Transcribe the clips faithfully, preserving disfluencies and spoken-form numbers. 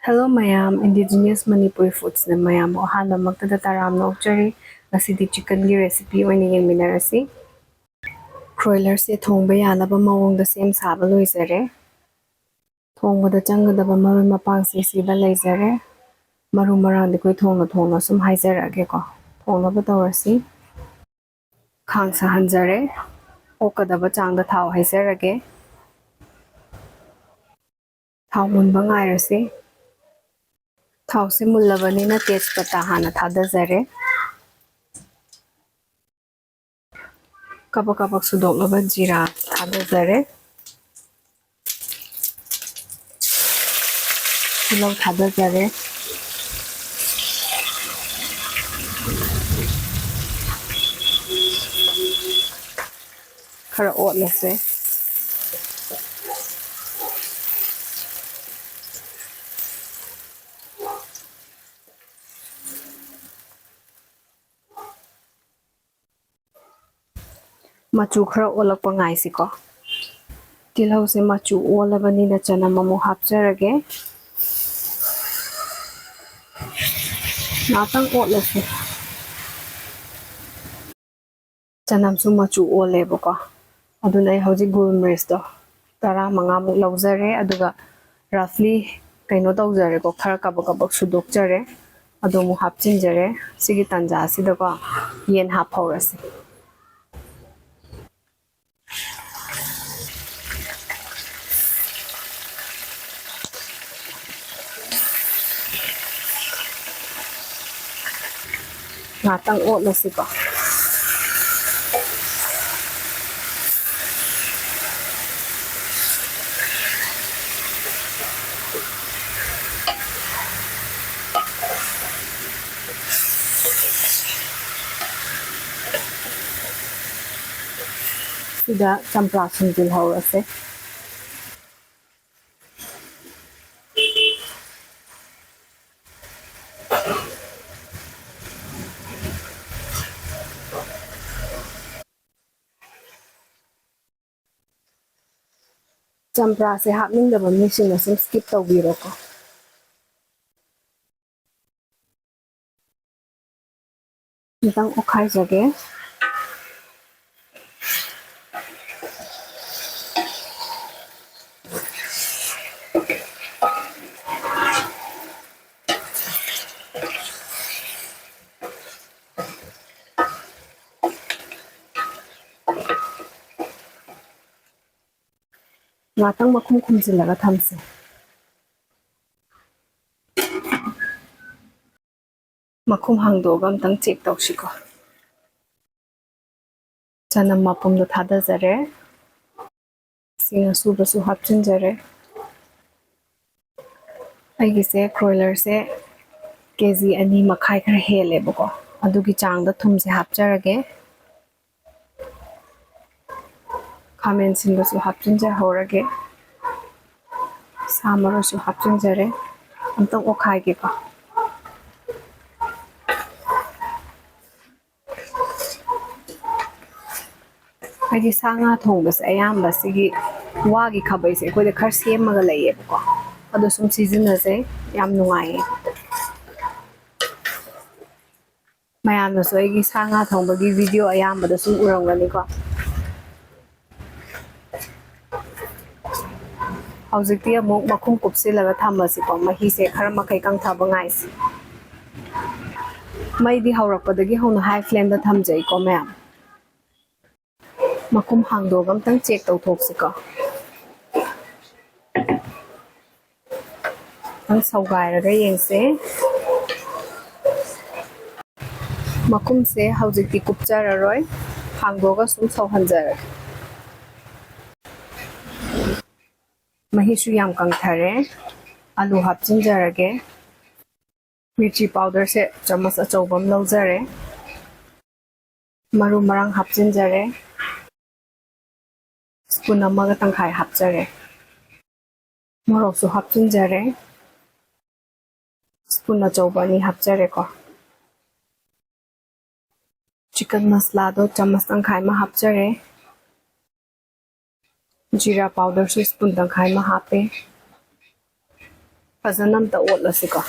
Hello ꯃꯌꯥꯝ, Indigenous Manipuri Foodsꯅ ꯃꯌꯥꯝꯕꯨ ꯑꯍꯥꯟꯕꯃꯛꯇꯗ ꯇꯔꯥꯝꯅ ꯑꯣꯛꯆꯔꯤ꯫ ꯉꯁꯤꯗꯤ chickenꯒꯤ recipe ꯑꯣꯏꯅ ꯌꯦꯡꯃꯤꯟꯅꯔꯁꯤ꯫ Broilerꯁꯦ ꯊꯣꯡꯕ ꯌꯥꯅꯕ ꯃꯑꯣꯡꯗ ꯁꯦꯝ ꯁꯥꯕ ꯂꯣꯏꯖꯔꯦ꯫ ꯊꯣꯡꯕꯗ ꯆꯪꯒꯗꯕ ꯃꯔꯣꯏ ꯃꯄꯥꯡꯁꯦ ꯁꯤꯗ ꯂꯩꯖꯔꯦ꯫ ꯃꯔꯨ ꯃꯔꯥꯡꯗꯤ ꯑꯩꯈꯣꯏ ꯊꯣꯡꯅ ꯊꯣꯡꯅ ꯁꯨꯝ ꯍꯥꯏꯖꯔꯛꯑꯒꯦꯀꯣ꯫ ꯊꯣꯡꯅꯕ ꯇꯧꯔꯁꯤ꯫ ꯈꯥꯡ ꯁꯥꯍꯟꯖꯔꯦ꯫ ꯑꯣꯛꯀꯗꯕ ꯆꯥꯡꯗ ꯊꯥꯎ ꯍꯩꯖꯔꯒꯦ꯫ ꯊꯥꯎ ꯃꯨꯟꯕ ꯉꯥꯏꯔꯁꯤ꯫ ꯊꯥꯎꯁꯦ ꯃꯨꯜꯂꯕꯅꯤꯅ ꯇꯦꯖꯄꯇꯥ ꯍꯥꯟꯅ ꯊꯥꯗꯖꯔꯦ꯫ ꯀꯕꯛ ꯀꯕꯛ ꯁꯨꯗꯣꯛꯂꯕ ꯖꯤꯔꯥ ꯊꯥꯗꯖꯔꯦ꯫ ꯇꯤꯜꯍꯧ ꯊꯥꯗꯖꯔꯦ꯫ ꯈꯔ ꯑꯣꯠꯂꯁꯦ꯫ ꯃꯆꯨ ꯈꯔ ꯑꯣꯜꯂꯛꯄ ꯉꯥꯏꯁꯤꯀꯣ꯫ ꯇꯤꯜꯍꯧꯁꯦ ꯃꯆꯨ ꯑꯣꯜꯂꯕꯅꯤꯅ ꯆꯅꯝ ꯑꯃꯨꯛ ꯍꯥꯞꯆꯔꯒꯦ꯫ ꯉꯥꯛꯇꯪ ꯑꯣꯠꯂꯁꯦ꯫ ꯆꯅꯝꯁꯨ ꯃꯆꯨ ꯑꯣꯜꯂꯦꯕꯀꯣ꯫ ꯑꯗꯨꯅ ꯑꯩ ꯍꯧꯖꯤꯛ ꯒꯣꯜ ꯃꯤꯔꯆꯇꯣ ꯇꯔꯥꯃꯉꯥꯃꯨꯛ ꯂꯧꯖꯔꯦ꯫ ꯑꯗꯨꯒ roughly ꯀꯩꯅꯣ ꯇꯧꯖꯔꯦꯀꯣ, ꯈꯔ ꯀꯕꯛ ꯀꯕꯛ ꯁꯨꯗꯣꯛꯆꯔꯦ꯫ ꯑꯗꯨ ꯑꯃꯨꯛ ꯍꯥꯞꯆꯤꯟꯖꯔꯦ꯫ ꯁꯤꯒꯤ ꯇꯥꯟꯖꯥꯁꯤꯗꯀꯣ ꯌꯦꯟ ꯍꯥꯞꯍꯧꯔꯁꯦ꯫ ꯉꯥꯛꯇꯪ ꯑꯣꯠꯂꯁꯤꯀꯣ꯫ ꯁꯤꯗ ꯆꯝꯄ꯭ꯔꯥ ꯁꯨꯝꯖꯤꯜꯍꯧꯔꯁꯦ꯫ ꯆꯝꯄ꯭ꯔꯥꯁꯦ ꯍꯥꯞꯅꯤꯡꯗꯕ ꯃꯤꯁꯤꯡꯅ ꯁꯨꯝ skip ꯇꯧꯕꯤꯔꯣꯀꯣ꯫ ꯑꯝꯇꯪ ꯑꯣꯠꯈꯥꯏꯖꯒꯦ꯫ ꯉꯥꯛꯇꯪ ꯃꯈꯨꯝ ꯈꯨꯝꯖꯤꯜꯂꯒ ꯊꯝꯁꯦ꯫ ꯃꯈꯨꯝ ꯍꯥꯡꯗꯣꯛꯑꯒ ꯑꯝꯇꯪ ꯆꯦꯛ ꯇꯧꯁꯤꯀꯣ꯫ ꯆꯅꯝ ꯃꯄꯨꯝꯗꯣ ꯊꯥꯗꯖꯔꯦ꯫ ꯏꯁꯤꯡ ꯑꯁꯨꯕꯁꯨ ꯍꯥꯞꯆꯤꯟꯖꯔꯦ꯫ ꯑꯩꯒꯤꯁꯦ ꯀ꯭ꯔꯣꯏꯂꯔꯁꯦ ꯀꯦ ꯖꯤ ꯑꯅꯤ ꯃꯈꯥꯏ ꯈꯔ ꯍꯦꯜꯂꯦꯕꯀꯣ, ꯑꯗꯨꯒꯤ ꯆꯥꯡꯗ ꯊꯨꯝꯁꯦ ꯍꯥꯞꯆꯔꯒꯦ꯫ ꯈꯥꯃꯦꯟ ꯑꯁꯤꯟꯕꯁꯨ ꯍꯥꯞꯆꯤꯟꯖꯍꯧꯔꯒꯦ꯫ ꯁꯥ ꯃꯔꯣꯏꯁꯨ ꯍꯥꯞꯆꯤꯟꯖꯔꯦ꯫ ꯑꯝꯇꯪ ꯑꯣꯠꯈꯥꯏꯒꯦꯀꯣ꯫ ꯍꯥꯏꯗꯤ ꯁꯥ ꯉꯥ ꯊꯣꯡꯕꯁꯦ ꯑꯌꯥꯝꯕ ꯁꯤꯒꯤ ꯋꯥꯒꯤ ꯈꯥꯕꯩꯁꯦ ꯑꯩꯈꯣꯏꯗ ꯈꯔ ꯁꯦꯝꯃꯒ ꯂꯩꯌꯦꯕꯀꯣ, ꯑꯗꯣ ꯁꯨꯝ ꯁꯤꯖꯤꯟꯅꯖꯩ, ꯌꯥꯝ ꯅꯨꯡꯉꯥꯏꯌꯦ꯫ ꯃꯌꯥꯝꯅꯁꯨ ꯑꯩꯒꯤ ꯁꯥ ꯉꯥ ꯊꯣꯡꯕꯒꯤ ꯚꯤꯗꯤꯑꯣ ꯑꯌꯥꯝꯕꯗ ꯁꯨꯝ ꯎꯔꯝꯒꯅꯤꯀꯣ꯫ ꯍꯧꯖꯤꯛꯇꯤ ꯑꯃꯨꯛ ꯃꯈꯨꯝ ꯀꯨꯞꯁꯤꯜꯂꯒ ꯊꯝꯃꯁꯤꯀꯣ, ꯃꯍꯤꯁꯦ ꯈꯔ ꯃꯈꯩ ꯀꯪꯊꯕ ꯉꯥꯏꯁꯤ꯫ ꯃꯩꯗꯤ ꯍꯧꯔꯛꯄꯗꯒꯤ ꯍꯧꯅ ꯍꯥꯏ ꯐ꯭ꯂꯦꯝꯗ ꯊꯝꯖꯩꯀꯣ ꯃꯌꯥꯝ꯫ ꯃꯈꯨꯝ ꯍꯥꯡꯗꯣꯛꯑꯒ ꯑꯝꯇꯪ ꯆꯦꯛ ꯇꯧꯊꯣꯛꯁꯤꯀꯣ꯫ ꯑꯝꯇꯪ ꯁꯧꯒꯥꯏꯔꯒ ꯌꯦꯡꯁꯦ꯫ ꯃꯈꯨꯝꯁꯦ ꯍꯧꯖꯤꯛꯇꯤ ꯀꯨꯞꯆꯔꯔꯣꯏ, ꯍꯥꯡꯗꯣꯛꯑꯒ ꯁꯨꯝ ꯁꯧꯍꯟꯖꯔꯒꯦ꯫ ꯃꯍꯤꯁꯨ ꯌꯥꯝ ꯀꯪꯊꯔꯦ꯫ ꯑꯂꯨ ꯍꯥꯞꯆꯤꯟꯖꯔꯒꯦ꯫ ꯃꯤꯔꯆꯤ ꯄꯥꯎꯗꯔꯁꯦ ꯆꯥꯃꯁ ꯑꯆꯧꯕ ꯑꯃ ꯂꯧꯖꯔꯦ꯫ ꯃꯔꯨ ꯃꯔꯥꯡ ꯍꯥꯞꯆꯤꯟꯖꯔꯦ꯫ ꯁ꯭ꯄꯨꯟ ꯑꯃꯒ ꯇꯪꯈꯥꯏ ꯍꯥꯞꯆꯔꯦ꯫ ꯃꯣꯔꯣꯛꯁꯨ ꯍꯥꯞꯆꯤꯟꯖꯔꯦ꯫ ꯁ꯭ꯄꯨꯟ ꯑꯆꯧꯕ ꯑꯅꯤ ꯍꯥꯞꯆꯔꯦꯀꯣ꯫ ꯆꯤꯀꯟ ꯃꯁꯂꯥꯗꯣ ꯆꯥꯃꯁ ꯇꯪꯈꯥꯏ ꯑꯃ ꯍꯥꯞꯆꯔꯦ꯫ ꯖꯤꯔꯥ ꯄꯥꯎꯗꯔꯁꯨ ꯁ꯭ꯄꯨꯟ ꯇꯪꯈꯥꯏ ꯑꯃ ꯍꯥꯞꯄꯦ꯫ ꯐꯖꯅ ꯑꯝꯇ ꯑꯣꯠꯂꯁꯤꯀꯣ꯫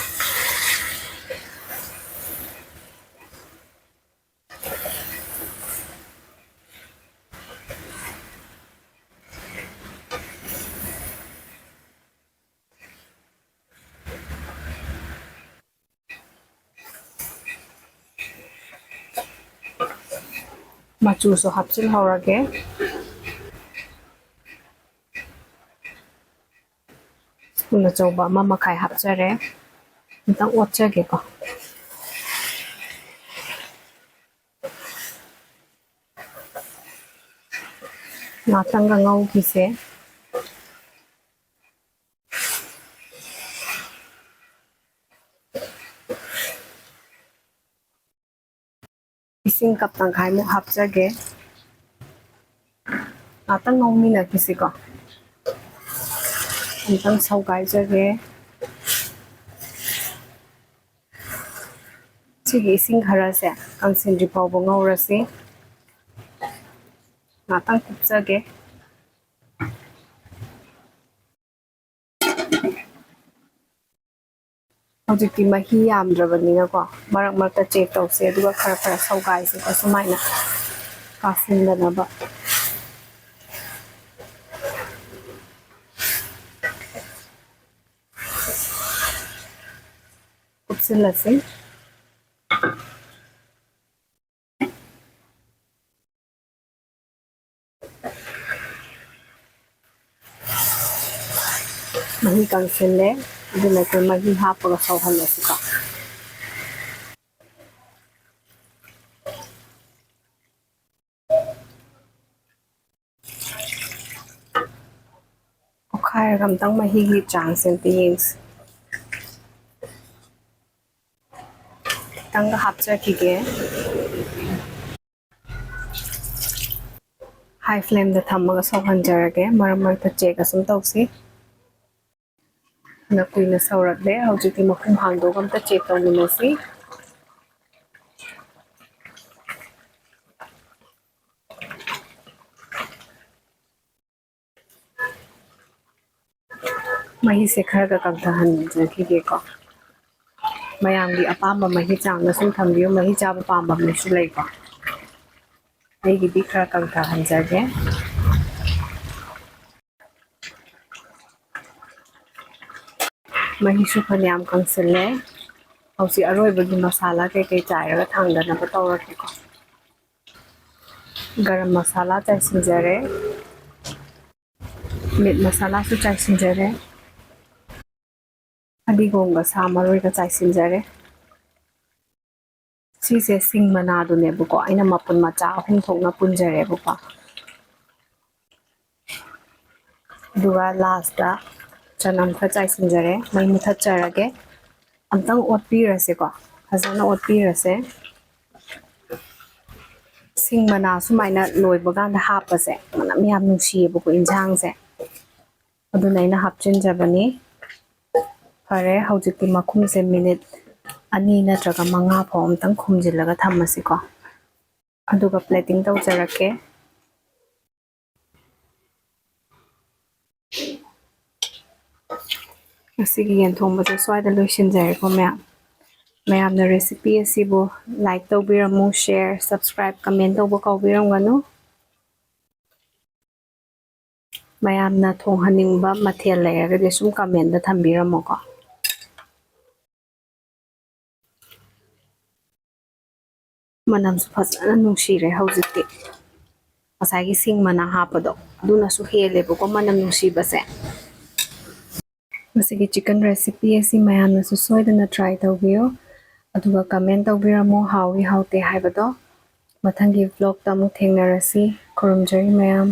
ꯃꯆꯨꯁꯨ ꯍꯥꯞꯆꯤꯜꯍꯧꯔꯒꯦ꯫ ꯁ꯭ꯄꯨꯟ ꯑꯆꯧꯕ ꯑꯃ ꯃꯈꯥꯏ ꯍꯥꯞꯆꯔꯦ꯫ ꯑꯝꯇꯪ ꯑꯣꯠꯆꯒꯦꯀꯣ꯫ ꯉꯥꯛꯇꯪꯒ ꯉꯧꯈꯤꯁꯦ꯫ ꯏꯁꯤꯡ ꯀꯞ ꯇꯪꯈꯥꯏꯃꯨꯛ ꯍꯥꯞꯆꯒꯦ꯫ ꯉꯥꯛꯇꯪ ꯉꯧꯃꯤꯟꯅꯈꯤꯁꯤꯀꯣ꯫ ꯑꯃꯨꯛꯇꯪ ꯁꯧꯒꯥꯏꯖꯒꯦ꯫ ꯁꯤꯒꯤ ꯏꯁꯤꯡ ꯈꯔꯁꯦ ꯀꯪꯁꯤꯟꯗ꯭ꯔꯤ ꯐꯥꯎꯕ ꯉꯧꯔꯁꯤ꯫ ꯉꯥꯛꯇꯪ ꯀꯨꯞꯆꯒꯦ꯫ ꯍꯧꯖꯤꯛꯇꯤ ꯃꯍꯤ ꯌꯥꯝꯗ꯭ꯔꯕꯅꯤꯅꯀꯣ, ꯃꯔꯛ ꯃꯔꯛꯇ ꯆꯦꯛ ꯇꯧꯁꯦ, ꯑꯗꯨꯒ ꯈꯔ ꯈꯔ ꯁꯧꯒꯥꯏꯁꯦꯀꯣ, ꯁꯨꯃꯥꯏꯅ ꯀꯥꯁꯤꯟꯗꯅꯕ꯫ ꯀꯨꯞꯁꯤꯜꯂꯁꯤ꯫ ꯃꯍꯤ ꯀꯪꯁꯤꯜꯂꯦ, ꯑꯗꯨꯅ ꯑꯩꯈꯣꯏ ꯃꯍꯤ ꯍꯥꯞꯄꯒ ꯁꯧꯍꯜꯂꯁꯤꯀꯣ꯫ ꯑꯣꯠꯈꯥꯏꯔꯒ ꯑꯝꯇꯪ ꯃꯍꯤꯒꯤ ꯆꯥꯡꯁꯦ ꯑꯝꯇ ꯌꯦꯡꯁꯤ꯫ ꯈꯤꯇꯪꯒ ꯍꯥꯞꯆꯈꯤꯒꯦ꯫ High flameꯗ ꯊꯝꯃꯒ ꯁꯧꯍꯟꯖꯔꯒꯦ꯫ ꯃꯔꯛ ꯃꯔꯛꯇ check ꯑꯁꯨꯝ ꯇꯧꯁꯤ꯫ ꯐꯅ ꯀꯨꯏꯅ ꯁꯧꯔꯛꯂꯦ꯫ ꯍꯧꯖꯤꯛꯇꯤ ꯃꯈꯨꯝ ꯍꯥꯡꯗꯣꯛꯑꯒ ꯑꯝꯇ check ꯇꯧꯃꯤꯟꯅꯁꯤ꯫ ꯃꯍꯤꯁꯦ ꯈꯔꯒ ꯀꯪꯊꯍꯟꯖꯈꯤꯒꯦꯀꯣ꯫ ꯃꯌꯥꯝꯒꯤ ꯑꯄꯥꯝꯕ ꯃꯍꯤ ꯆꯥꯡꯗ ꯁꯨꯝ ꯊꯝꯕꯤꯌꯨ꯫ ꯃꯍꯤ ꯆꯥꯕ ꯄꯥꯝꯕ ꯃꯤꯁꯨ ꯂꯩꯀꯣ꯫ ꯑꯩꯒꯤꯗꯤ ꯈꯔ ꯀꯪꯊꯍꯟꯖꯒꯦ꯫ ꯃꯍꯤꯁꯨ ꯐꯅꯌꯥꯝ ꯀꯪꯁꯤꯜꯂꯦ꯫ ꯍꯧꯖꯤꯛ ꯑꯔꯣꯏꯕꯒꯤ ꯃꯁꯥꯂꯥ ꯀꯩꯀꯩ ꯆꯥꯏꯔꯒ ꯊꯥꯡꯗꯅꯕ ꯇꯧꯔꯒꯦꯀꯣ꯫ ꯒꯔꯝ ꯃꯁꯥꯂꯥ ꯆꯥꯏꯁꯤꯟꯖꯔꯦ, ꯃꯤꯠ ꯃꯁꯥꯂꯥꯁꯨ ꯆꯥꯏꯁꯤꯟꯖꯔꯦ, ꯐꯗꯤꯒꯣꯝꯒ ꯁꯥ ꯃꯔꯣꯏꯒ ꯆꯥꯏꯁꯤꯟꯖꯔꯦ꯫ ꯁꯤꯁꯦ ꯁꯤꯡ ꯃꯅꯥꯗꯨꯅꯦꯕꯀꯣ, ꯑꯩꯅ ꯃꯄꯨꯟ ꯃꯆꯥ ꯑꯍꯨꯝ ꯊꯣꯛꯅ ꯄꯨꯟꯖꯔꯦꯕꯀꯣ꯫ ꯑꯗꯨꯒ ꯂꯥꯁꯇ ꯆꯅꯝ ꯈꯔ ꯆꯥꯏꯁꯤꯟꯖꯔꯦ꯫ ꯃꯩ ꯃꯨꯊꯠꯆꯔꯒꯦ꯫ ꯑꯝꯇꯪ ꯑꯣꯠꯄꯤꯔꯁꯦꯀꯣ, ꯐꯖꯅ ꯑꯣꯠꯄꯤꯔꯁꯦ꯫ ꯁꯤꯡ ꯃꯅꯥ ꯁꯨꯃꯥꯏꯅ ꯂꯣꯏꯕ ꯀꯥꯟꯗ ꯍꯥꯞꯄꯁꯦ ꯃꯅꯝ ꯌꯥꯝ ꯅꯨꯡꯁꯤꯌꯦꯕꯀꯣ ꯏꯟꯁꯥꯡꯁꯦ, ꯑꯗꯨꯅ ꯑꯩꯅ ꯍꯥꯞꯆꯤꯟꯖꯕꯅꯤ꯫ ꯐꯔꯦ, ꯍꯧꯖꯤꯛꯇꯤ ꯃꯈꯨꯝꯁꯦ ꯃꯤꯅꯤꯠ ꯑꯅꯤ ꯅꯠꯇ꯭ꯔꯒ ꯃꯉꯥ ꯐꯥꯎ ꯑꯝꯇꯪ ꯈꯨꯝꯖꯤꯜꯂꯒ ꯊꯝꯃꯁꯤꯀꯣ꯫ ꯑꯗꯨꯒ plating ꯇꯧꯖꯔꯛꯀꯦ꯫ ꯉꯁꯤꯒꯤ ꯌꯦꯟ ꯊꯣꯡꯕꯁꯦ ꯁ꯭ꯋꯥꯏꯗ ꯂꯣꯏꯁꯤꯟꯖꯔꯦꯀꯣ ꯃꯌꯥꯝ꯫ ꯃꯌꯥꯝꯅ recipe ꯑꯁꯤꯕꯨ like ꯇꯧꯕꯤꯔꯝꯃꯨ, share, subscribe, comment ꯇꯧꯕ ꯀꯥꯎꯕꯤꯔꯝꯒꯅꯨ꯫ ꯃꯌꯥꯝꯅ ꯊꯣꯡꯍꯟꯅꯤꯡꯕ ꯃꯊꯦꯜ ꯂꯩꯔꯒꯗꯤ ꯁꯨꯝ commentꯇ ꯊꯝꯕꯤꯔꯝꯃꯣꯀꯣ꯫ ꯃꯅꯝꯁꯨ ꯐꯖꯅ ꯅꯨꯡꯁꯤꯔꯦ ꯍꯧꯖꯤꯛꯇꯤ꯫ ꯉꯁꯥꯏꯒꯤ ꯁꯤꯡ ꯃꯅꯥ ꯍꯥꯞꯄꯗꯣ ꯑꯗꯨꯅꯁꯨ ꯍꯦꯜꯂꯦꯕꯀꯣ ꯃꯅꯝ ꯅꯨꯡꯁꯤꯕꯁꯦ꯫ ꯃꯁꯤꯒꯤ chicken recipe ꯑꯁꯤ ꯃꯌꯥꯝꯅꯁꯨ ꯁꯣꯏꯗꯅ try ꯇꯧꯕꯤꯌꯨ, ꯑꯗꯨꯒ comment ꯇꯧꯕꯤꯔꯝꯃꯣ ꯍꯥꯎꯏ ꯍꯥꯎꯇꯦ ꯍꯥꯏꯕꯗꯣ꯫ ꯃꯊꯪꯒꯤ vlogꯇ ꯑꯃꯨꯛ ꯊꯦꯡꯅꯔꯁꯤ꯫ ꯈꯨꯔꯨꯝꯖꯔꯤ ꯃꯌꯥꯝ꯫